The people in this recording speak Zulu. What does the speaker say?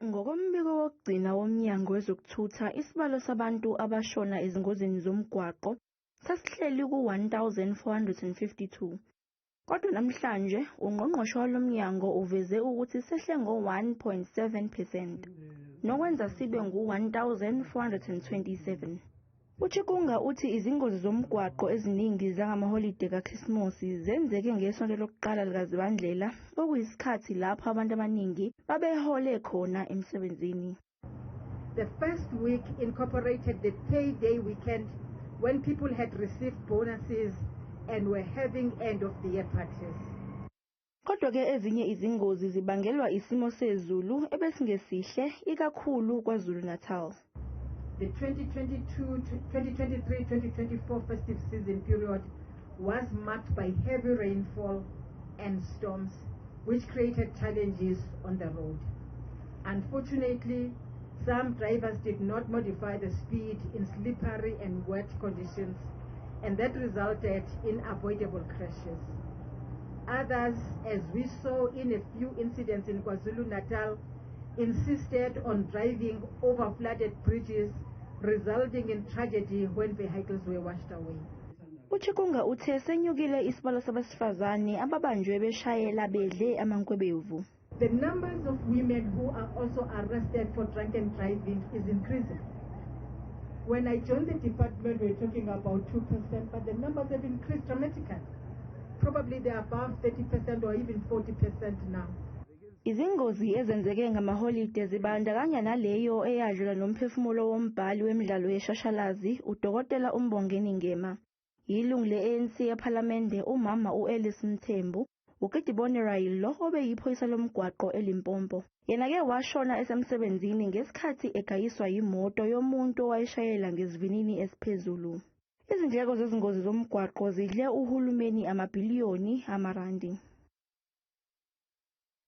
Ngokombiko wokugcina woMnyango Wezokuthutha, isibalo sabantu abashona ezingozini zomgwaqo sasihleli ku-1,452. Kodwa namhlanje ungqongqoshe walo mnyango uveze ukuthi sehle ngo-1.7 percent, nokwenza sibe ngu-1,427. UChikunga uthi izingozi zomgwaqo eziningi zangamaholide kaKhisimusi zenzeke ngesonto lokuqala likaZibandlela, okuyisikhathi lapho abantu abaningi babehole khona emsebenzini. The first week incorporated the payday weekend, when people had received bonuses and were having end of the year parties. Kodwa-ke ezinye izingozi zibangelwa isimo sezulu ebesingesihle, ikakhulu KwaZulu-Natal. The 2022-2023-2024 festive season period was marked by heavy rainfall and storms, which created challenges on the road. Unfortunately, some drivers did not modify the speed in slippery and wet conditions, and that resulted in avoidable crashes. Others, as we saw in a few incidents in KwaZulu-Natal, insisted on driving over flooded bridges, resulting in tragedy when vehicles were washed away. UChikunga uthe senyukile isibalo sabesifazane ababanjwe beshayela bedle amankwebevu. The numbers of women who are also arrested for drunken driving is increasing. When I joined the department, we were talking about 2%, but the numbers have increased dramatically. Probably they're above 30% or even 40% now. Izingozi ezenzeke ngamaholide zibandakanya naleyo eyadlula nomphefumulo wombhali wemidlalo yeshashalazi uDokotela uMbongeni Ngema, ilungu le-ANC ePhalamende umama u-Alice Mthembu, uKedibone Railo obeyiphoyisa lomgwaqo eLimpopo. Yena-ke washona esemsebenzini ngesikhathi egayiswa yimoto yomuntu owayeshayela ngesivinini esiphezulu. Izindleko zezingozi zomgwaqo zidle uhulumeni amabhiliyoni amarandi.